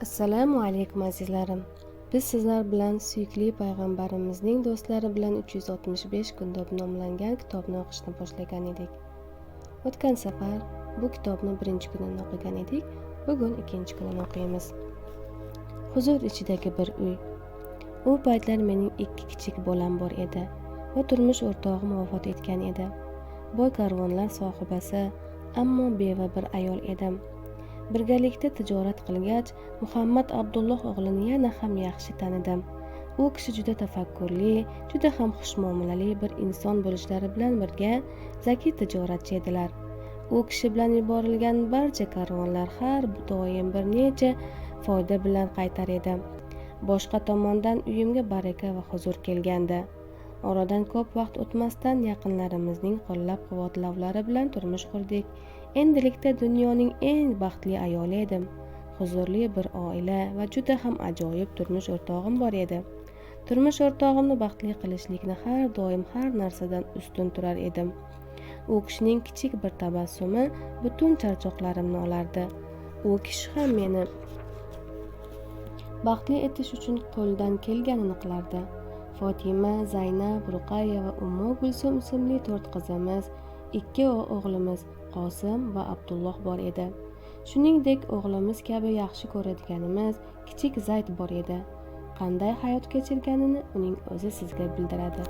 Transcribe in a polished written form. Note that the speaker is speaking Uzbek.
Assalomu alaykum, azizlarim. Biz sizlar bilan suyukli payg'ambarimizning do'stlari bilan 365 kun deb nomlangan kitobni o'qishni boshlagan edik. O'tgan safar bu kitobni birinchi kunini o'qigan edik. Bugun ikkinchi kunini o'qiymiz. Huzur ichidagi bir uy. U paytlar mening ikki kichik bolam bor edi va turmush o'rtog'im vafot etgan edi. Boy karvonlar sohibasi, ammo beva bir ayol edim. Birgalikda tijorat qilgach, Muhammad Abdulloh o'g'lini yana ham yaxshi tanidim. U kishi juda tafakkurli, juda ham xushmuomalali bir inson bo'lishlari bilan birga zakiy tijoratchi edilar. U kishi bilan yuborilgan barcha karvonlar har doim bir necha foyda bilan qaytar edi. Boshqa tomondan uyimga baraka va huzur kelgandi. Oradan ko'p vaqt o'tmasdan yaqinlarimizning qo'llab-quvvatlovlari bilan turmush qurdik. Endilikda dunyoning eng baxtli ayoli edim. Huzurli bir oila va juda ham ajoyib turmush o'rtog'im bor edi. Turmush o'rtog'imni baxtli qilishlikni har doim har narsadan ustun turar edim. U kishining kichik bir tabassumi butun charchoqlarimni olardi. U kishi ham meni baxtli etish uchun qo'ldan kelganini qilardi. Fotima, Zaynab, Ruqayya va Ummu Gulsum ismli to'rt qizimiz, ikki o'g'limiz Qosim va Abdulloh bor edi. Shuningdek, o'g'limiz kabi yaxshi ko'radiganimiz kichik Zayd bor edi. Qanday hayot kechirganini uning o'zi sizga bildiradi.